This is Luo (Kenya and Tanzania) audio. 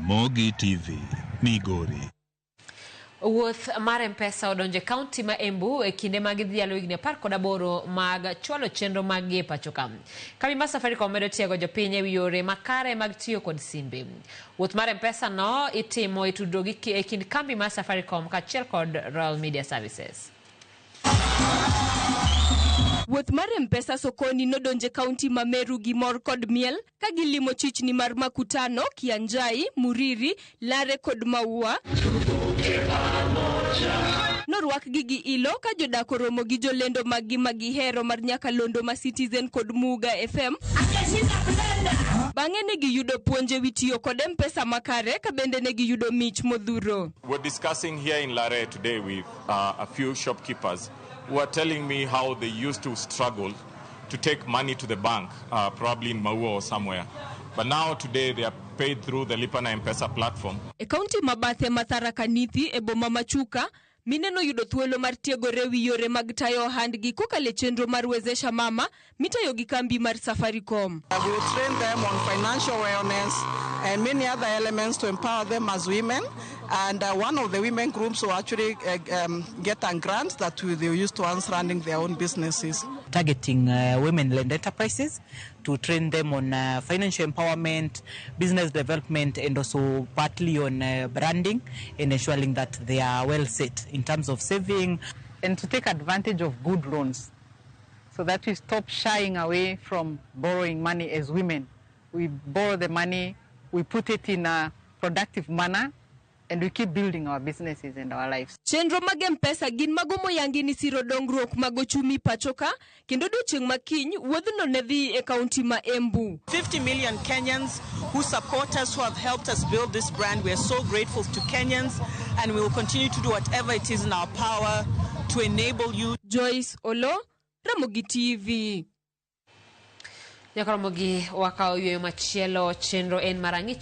Ramogi TV, Migori. Wuoth mar M-Pesa odonjo e kaunti ma Embu e kinde ma gidhialo higni 18 mag chwalo chenro maggi e pacho ka. Kambi mar Safaricom medo tiego jopiny e wi yore makare mag tiyo kod simbe. Wuoth mar M-Pesa no itimo e tudruok gi e kind kambi mar Safaricom kaachiel kod Royal Media Services. Wuoth mar M-Pesa Sokoni nodonje kaunti ma Meru gi mor kod miel ka gilimo chichni mar Makutano, Kianjai, Muriri, Lare kod Maua. Norwakgi gi ilo ka jodak oromo gi jolendo maggi ma gihero mar nyakalondo ma Citizen kod Muga FM. Bang'e ne giyudo puonj e wi tiyo kod M-Pesa makare ka bende ne giyudo mich modhuro. We're discussing here in Lare today with a few shopkeepers who are telling me how they used to struggle to take money to the bank, probably in Maua or somewhere. But now today they are paid through the Lipa na M-Pesa platform. E kaunti ma bathe ma Tharaka Nithi e boma ma Chuka, mine noyudo thuolo mar tiegore wi yore mag tayo ohandgi kokalo e chenro mar Wezesha Mama mitayo gi kambi mar Safaricom. We will train them on financial wellness and many other elements to empower them as women. And one of the women groups will actually get a grant that they will use towards running their own businesses. Targeting women-led enterprises to train them on financial empowerment, business development, and also partly on branding and ensuring that they are well set in terms of saving. And to take advantage of good loans so that we stop shying away from borrowing money as women. We borrow the money, we put it in a productive manner, and we keep building our businesses and our lives. Chenro mag M-Pesa gin mago moyangi ni siro dongruok mag ochumi pacho ka kendo odiochieng' ma kiny wuodhno ne dhi e kaunti ma Embu. 50 million Kenyans who support us, who have helped us build this brand. We are so grateful to Kenyans, and we will continue to do whatever it is in our power to enable you. Joyce Olo, Ramogi TV. Nyaka Ramogi wakawo yueyo machielo chenro en mar ang'ich.